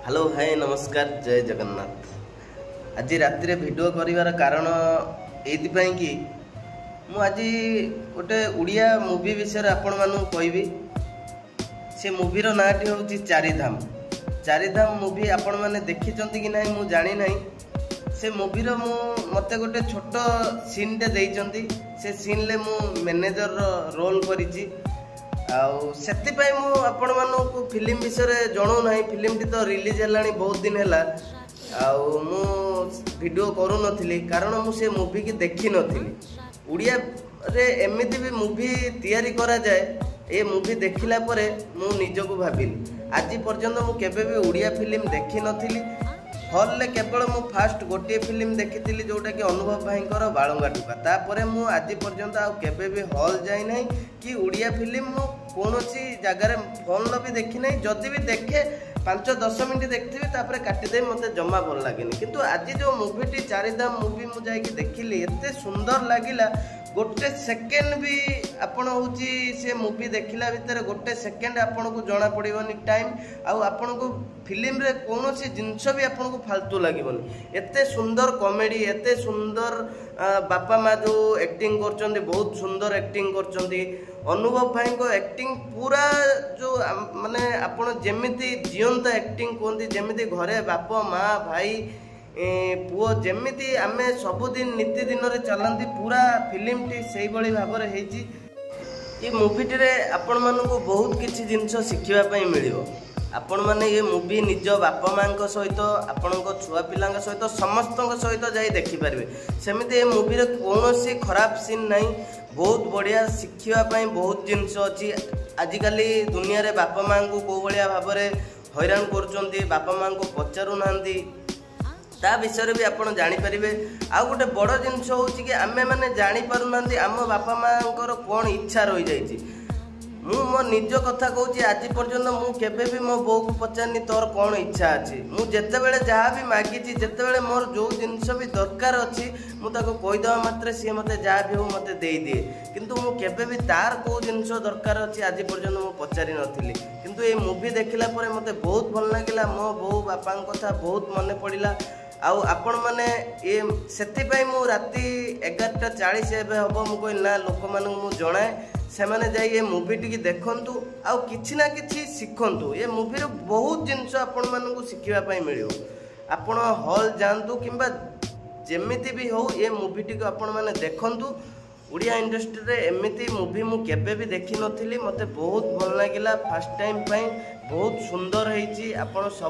Hello, ହାଏ, ନମସ୍କାର, ଜୟ ଜଗନ୍ନାଥ। ଆଜି ରାତିରେ ଭିଡ଼ିଓ କରିବାର କାରଣ ଏଇଥିପାଇଁ କି ମୁଁ ଆଜି ଗୋଟେ ଓଡ଼ିଆ ମୁଭି ବିଷୟରେ ଆପଣମାନଙ୍କୁ କହିବି। ସେ ମୁଭିର ନାଁଟି ହେଉଛି ଚାରିଧାମ। ଚାରିଧାମ ମୁଭି ଆପଣମାନେ ଦେଖିଛନ୍ତି କି ନାହିଁ ମୁଁ ଜାଣିନାହିଁ। ସେ ମୁଭିର ମୁଁ ମୋତେ ଗୋଟେ ଛୋଟ ସିନ୍ଟେ ଦେଇଛନ୍ତି। ସେ ସିନ୍ରେ ମୁଁ ମ୍ୟାନେଜରର ରୋଲ୍ କରିଛି ଆଉ ସେଥିପାଇଁ ମୁଁ ଆପଣମାନଙ୍କୁ ଫିଲ୍ମ ବିଷୟରେ ଜଣାଉନାହିଁ। ଫିଲ୍ମଟି ତ ରିଲିଜ୍ ହେଲାଣି ବହୁତ ଦିନ ହେଲା ଆଉ ମୁଁ ଭିଡ଼ିଓ କରୁନଥିଲି, କାରଣ ମୁଁ ସେ ମୁଭିକି ଦେଖିନଥିଲି। ଓଡ଼ିଆରେ ଏମିତି ବି ମୁଭି ତିଆରି କରାଯାଏ, ଏ ମୁଭି ଦେଖିଲା ପରେ ମୁଁ ନିଜକୁ ଭାବିଲି। ଆଜି ପର୍ଯ୍ୟନ୍ତ ମୁଁ କେବେ ବି ଓଡ଼ିଆ ଫିଲ୍ମ ଦେଖିନଥିଲି ହଲ୍ରେ। କେବଳ ମୁଁ ଫାଷ୍ଟ ଗୋଟିଏ ଫିଲ୍ମ ଦେଖିଥିଲି, ଯେଉଁଟାକି ଅନୁଭବ ଭାଇଙ୍କର ବାଳୁଙ୍ଗା ଟୁକା। ତାପରେ ମୁଁ ଆଜି ପର୍ଯ୍ୟନ୍ତ ଆଉ କେବେ ବି ହଲ୍ ଯାଇନାହିଁ କି ଓଡ଼ିଆ ଫିଲ୍ମ ମୁଁ କୌଣସି ଜାଗାରେ ଫୋନ୍ର ବି ଦେଖିନାହିଁ। ଯଦି ବି ଦେଖେ, 5-10 ମିନିଟ୍ ଦେଖିଥିବି, ତାପରେ କାଟିଦେବି। ମୋତେ ଜମା ଭଲ ଲାଗେନି। କିନ୍ତୁ ଆଜି ଯେଉଁ ମୁଭିଟି ଚାରିଧାମ ମୁଭି ମୁଁ ଯାଇକି ଦେଖିଲି, ଏତେ ସୁନ୍ଦର ଲାଗିଲା। ଗୋଟେ ସେକେଣ୍ଡ ବି ଆପଣ ହେଉଛି ସେ ମୁଭି ଦେଖିଲା ଭିତରେ ଗୋଟେ ସେକେଣ୍ଡ ଆପଣଙ୍କୁ ଜଣାପଡ଼ିବନି ଟାଇମ୍, ଆଉ ଆପଣଙ୍କୁ ଫିଲ୍ମରେ କୌଣସି ଜିନିଷ ବି ଆପଣଙ୍କୁ ଫାଲତୁ ଲାଗିବନି। ଏତେ ସୁନ୍ଦର କମେଡ଼ି, ଏତେ ସୁନ୍ଦର ବାପା ମା ଯେଉଁ ଆକ୍ଟିଂ କରୁଛନ୍ତି, ବହୁତ ସୁନ୍ଦର ଆକ୍ଟିଂ କରୁଛନ୍ତି। ଅନୁଭବ ଭାଇଙ୍କ ଆକ୍ଟିଂ ପୁରା ଯେଉଁ ମାନେ ଆପଣ ଯେମିତି ଜିଅନ୍ତା ଆକ୍ଟିଂ କୁହନ୍ତି, ଯେମିତି ଘରେ ବାପ ମା ଭାଇ ପୁଅ ଯେମିତି ଆମେ ସବୁଦିନ ନୀତିଦିନରେ ଚାଲନ୍ତି, ପୁରା ଫିଲ୍ମଟି ସେଇଭଳି ଭାବରେ ହେଇଛି। ଏ ମୁଭିଟିରେ ଆପଣମାନଙ୍କୁ ବହୁତ କିଛି ଜିନିଷ ଶିଖିବା ପାଇଁ ମିଳିବ। ଆପଣମାନେ ଏ ମୁଭି ନିଜ ବାପା ମାଆଙ୍କ ସହିତ, ଆପଣଙ୍କ ଛୁଆ ପିଲାଙ୍କ ସହିତ, ସମସ୍ତଙ୍କ ସହିତ ଯାଇ ଦେଖିପାରିବେ। ସେମିତି ଏ ମୁଭିରେ କୌଣସି ଖରାପ ସିନ୍ ନାହିଁ। ବହୁତ ବଢ଼ିଆ, ଶିଖିବା ପାଇଁ ବହୁତ ଜିନିଷ ଅଛି। ଆଜିକାଲି ଦୁନିଆରେ ବାପା ମାଆଙ୍କୁ କେଉଁ ଭଳିଆ ଭାବରେ ହଇରାଣ କରୁଛନ୍ତି, ବାପା ମାଆଙ୍କୁ ପଚାରୁନାହାନ୍ତି, ତା ବିଷୟରେ ବି ଆପଣ ଜାଣିପାରିବେ। ଆଉ ଗୋଟେ ବଡ଼ ଜିନିଷ ହେଉଛି କି ଆମେମାନେ ଜାଣିପାରୁନାହାନ୍ତି ଆମ ବାପା ମାଆଙ୍କର କ'ଣ ଇଚ୍ଛା ରହିଯାଇଛି। ମୁଁ ମୋ ନିଜ କଥା କହୁଛି, ଆଜି ପର୍ଯ୍ୟନ୍ତ ମୁଁ କେବେ ବି ମୋ ବୋଉକୁ ପଚାରିନି ତୋର କ'ଣ ଇଚ୍ଛା ଅଛି। ମୁଁ ଯେତେବେଳେ ଯାହା ବି ମାଗିଛି, ଯେତେବେଳେ ମୋର ଯେଉଁ ଜିନିଷ ବି ଦରକାର ଅଛି, ମୁଁ ତାକୁ କହିଦେବା ମାତ୍ରେ ସିଏ ମୋତେ ଯାହା ବି ହଉ ମୋତେ ଦେଇଦିଏ। କିନ୍ତୁ ମୁଁ କେବେ ବି ତାର କେଉଁ ଜିନିଷ ଦରକାର ଅଛି ଆଜି ପର୍ଯ୍ୟନ୍ତ ମୁଁ ପଚାରି ନଥିଲି। କିନ୍ତୁ ଏଇ ମୁଭି ଦେଖିଲା ପରେ ମୋତେ ବହୁତ ଭଲ ଲାଗିଲା। ମୋ ବୋଉ ବାପାଙ୍କ କଥା ବହୁତ ମନେ ପଡ଼ିଲା। ଆଉ ଆପଣମାନେ ଏ ସେଥିପାଇଁ ମୁଁ ରାତି 11:40 ଏବେ ହେବ, ମୁଁ କହିଲି ନା, ଲୋକମାନଙ୍କୁ ମୁଁ ଜଣାଏ, ସେମାନେ ଯାଇ ଏ ମୁଭିଟିକି ଦେଖନ୍ତୁ ଆଉ କିଛି ନା କିଛି ଶିଖନ୍ତୁ। ଏ ମୁଭିରୁ ବହୁତ ଜିନିଷ ଆପଣମାନଙ୍କୁ ଶିଖିବା ପାଇଁ ମିଳିବ। ଆପଣ ହଲ୍ ଯାଆନ୍ତୁ କିମ୍ବା ଯେମିତି ବି ହଉ, ଏ ମୁଭିଟିକୁ ଆପଣମାନେ ଦେଖନ୍ତୁ। ଓଡ଼ିଆ ଇଣ୍ଡଷ୍ଟ୍ରିରେ ଏମିତି ମୁଭି ମୁଁ କେବେ ବି ଦେଖିନଥିଲି। ମୋତେ ବହୁତ ଭଲ ଲାଗିଲା। ଫାର୍ଷ୍ଟ ଟାଇମ୍ ପାଇଁ ବହୁତ ସୁନ୍ଦର ହେଇଛି। ଆପଣ ସବୁ